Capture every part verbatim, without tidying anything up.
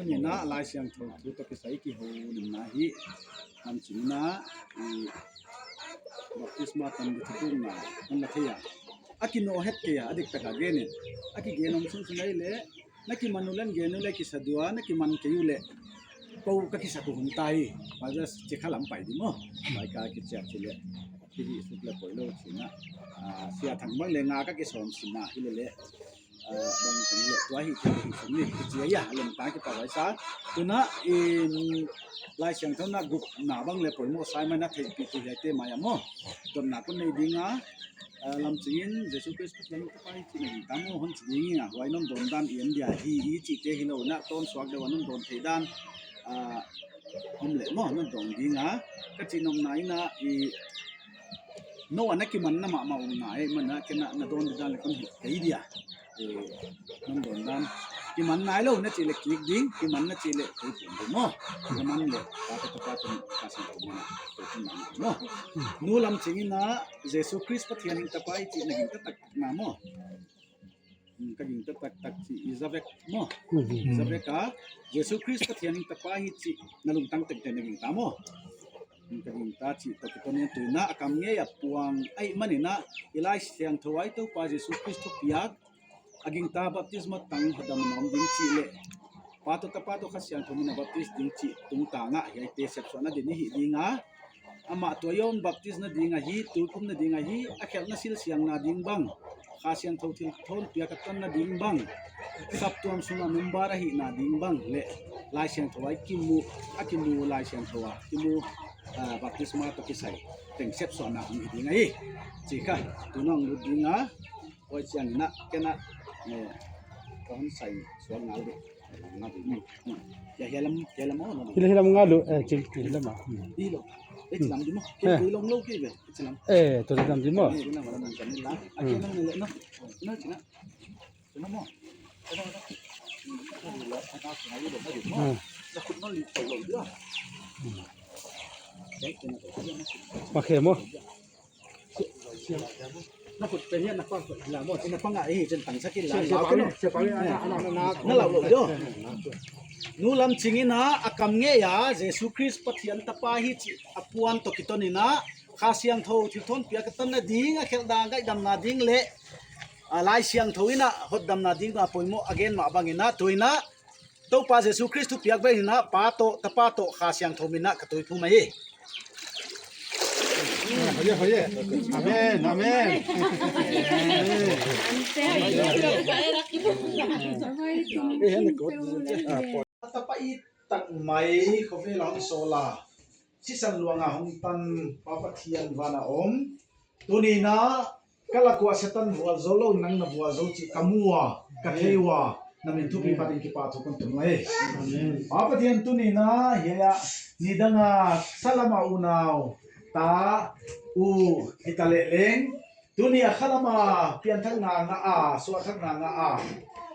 Ni na Laisiangthou thu toh kisai kihoulimna hi, lam ching in a, i, baptisma tan di thupukna, hon la thei a. A kinoh het kei a, a diktak a gen in. A kigen om sunsun ahihleh, na kiman uleh gen uleh kisa dua, na kiman kei uleh kou ka kisa uh hun ta hi. Pazas chikha lam pai di maw. Pai ka kichiak chih leh. Hihi suk leh poilou chih na. Ah, sia thang bang leh nga ka kisawm sin na hi leh leh. Ah, bang teng leh tua hi thei hi sum ni. Kichia ya, lem ta ki pa vai sa. Tuna in Laisiangthou na gupna bang leh poimoh sai mai na theihpih tu hiaite mai a maw. Dotna kon nei ding a. Ah, lam ching in Jesu Khrist Pathian Tapa hi chih na gingta maw hon chi ding a, huai non dawn dan i en dia hi i chihte hilou in a, ton suak deuh a non dawn thei dan, ah, om leh maw non dawn ding a, ka chih nopna in a i, nou a na kimanna mahmah om ngai, man a ken a na dawn di dan leh kon hilh kei dia. Eh, non dawn dan. Kiman nailou na chih leh kik ding, kiman na chih leh kei pun ding maw. Na man leh, ka ka ka ka ka ka sin ko mana. Ko pun mana maw. Nu lam ching in a, Jesu Khrist Pathian hing tapa hi chih na gingta taktak na maw. Hmm, ka gingta taktak chih i za vek maw. Hmm. I za vek a, Jesu Khrist Pathian hing tapa hi chih na lungtang tektek na gingta maw. Hmm, ka gingta chih toh kiton in tuna a kam ngei a puang ahihman in a, i Laisiangthou a i Toupa Jesu Khrist thupiak, a gingta baptisma tang hotdamna om ding chih leh Pa toh Tapa toh Kha Siangthou min a baptis ding chih tungtang a hiaite sepsuahna ding i hih ding a. Amah tuaiawm baptisna ding ahi, tuiphumna ding ahi, a khelhna silsiangna ding bang, Kha Siangthou thilthawn piak a tanna ding bang, saptuam sung a member a hihna ding bang leh Laisiangthou a kimu, a kimu Laisiangthou a kimu, ah, baptisma toh kisai teng sepsuahna hong hi ding ahi. Chih kha tuna hong lut ding a. Huai chiang in a, ken a, eh, ka hon sai suak ngal di. Hmm. Ya, hiai lam, hiai lam, oh, no. Hiai lam, hiai lam ngal di, eh, chil, hiai lam, ah. Hmm. Hiai lam. Eh, chil lam di maw. Eh. Ke, ke long lo ke be, chil lam. Eh, toh chil lam di maw. Eh, chil lam, lam kan la. A ke nang le, no. No, chil lam. Chil lam maw. Chil lam, no. Hmm. Na khut no li to lo dia. Hmm. Pakhe maw. Na khut pe hian na pang la maw, na pang a hi chen tang sakin la. Na lau lo jo. Nu lam ching in a, a kam ngei a, Jesu Khrist Pathian Tapa hi chih a puan toh kiton in a, Kha Siangthou thilthawn piak a tanna ding, a khelhna ngaihdamna ding leh, a, Laisiangthou in a hotdamna ding a poimoh a gen mah bang in a, tu in a, Toupa Jesu Khrist thupiak vek in a, Pa toh, Tapa toh, Kha Siangthou min a ka tuiphum ahi. Hoye, hoye. Amen, amen. Tapa i tak mai khovel a hong sawl a, sisan luang a hong tan Pa Pathian van a om. Tuni in a, ka lak ua Setan vualzawl lou, nang na vualzawl chih ka mu a, ka thei ua, na min thupi phat in kipahthu kon tun uhi. Amen. Pa Pathian, tuni in a, hiai a, nidang a, salam a unau, ta, u, hita leh leng, tuni a khalam a, pianthakna ngah a, suahthakna ngah a,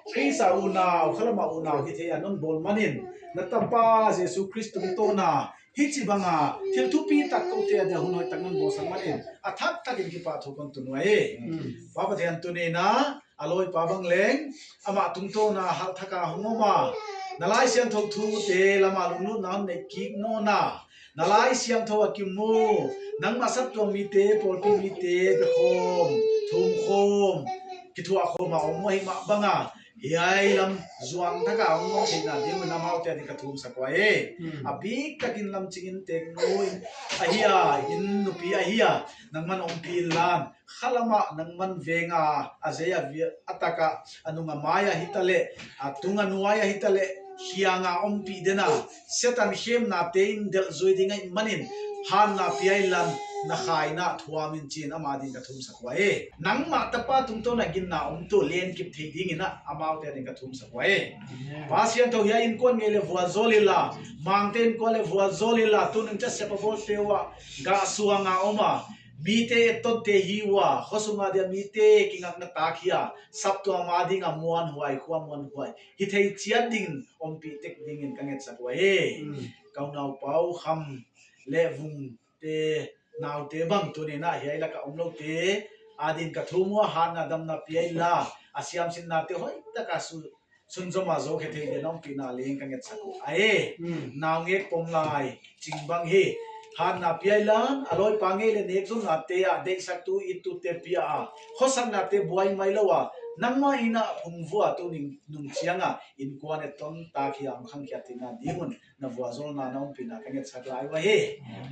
Khrist a unau, khalam a unau hithei a non bawl man in, na Tapa Jesu Khrist tungtawn a, hichibang a thil thupitak koute a dia hun hoihtak non bawlsak man in, a thaktak in kipahthu kon tun uhi. Mm. Pa Pathian, tuni in a, a lawipa bang leng, amah tungtawn a halh thak a hong om a, na Laisiangthou thute lam a lunglutna hon neih kik nawn a, na Laisiangthou a kimu, nangmah saptuam mite, pawlpi mite, bekhawm, thumkhawm, kithuahkhawm a om uh ahihmah bang a, hiai lam zuang thak a hong om theihna ding un amaute a ding ka thumsak uhi. Hmm. A biktak in lam ching in tek nu in ahi a, inn nupi ahi a, nangman ompih inla, khalam a nangman veng a, a zei a vial a tak a, a nung a mai a hita leh, a tung a nuai a hita leh, kiang a ompih den a, Setan khemnate in delh zui ding ahihman in, hanna pia inla, na khaina thuam in chi in ama ding ka thumsak uhi. Nangmah Tapa tungtawn a ginna om tu len kip thei ding in a, amaute a ding ka thumsak uhi. Amen. Pa Siangthou, hiai innkuan ngei leh vualzawl inla, Mangte innkuan leh vualzawl inla, tuni'n chasep a bawlte uah, gah suang a om a, mite ettonte hi ua, khosung a dia mite kingakna tak hi a, saptuam a ding a muanhuai, khua muanhuai hithei chiat ding, ompih tek ding in ka ngetsak uhi. Mm. Ka unau Pau Kham leh Vung te naute bang tuni in a hiai lak a om loute a ding ka thum ua, hatna damna pia inla, a siamsinnate hoihtak a su sunzom a zou khe thei dia na ompihna leng ka ngetsak uh ahi. Naungek pom lai ching bang hi, hatna pia inla, a lawi pa ngei leh nek zonna te a deihsaktu, ittute pia a, khosakna te buai mai lou a, nangmah in a hung vua, tuni nung chiang a innkuan etton tak hi a, hong khangkhia theihna ding un na vualzawlna na ompihna ka ngetsak lai uh ahi.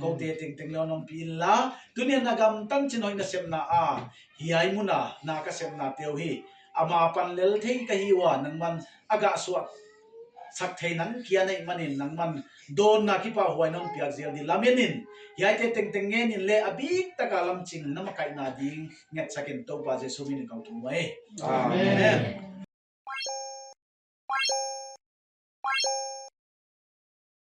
Koute tengteng leng na ompih inla, tuni a na gam tanchin hoih nasepna a, hiai mun a na ka sepna te uh hi, ama pan lel thei ka hi ua, nangman a gah suah sak thei nang kia na hih manin, nangman dawnna kipahhuai na hon piak zel di lamen in, hiaite tengteng ngen in leh a biktak a lamching na makaihna ding ngetsak in, Toupa Jesu min in ka thum uh ahi. Amen.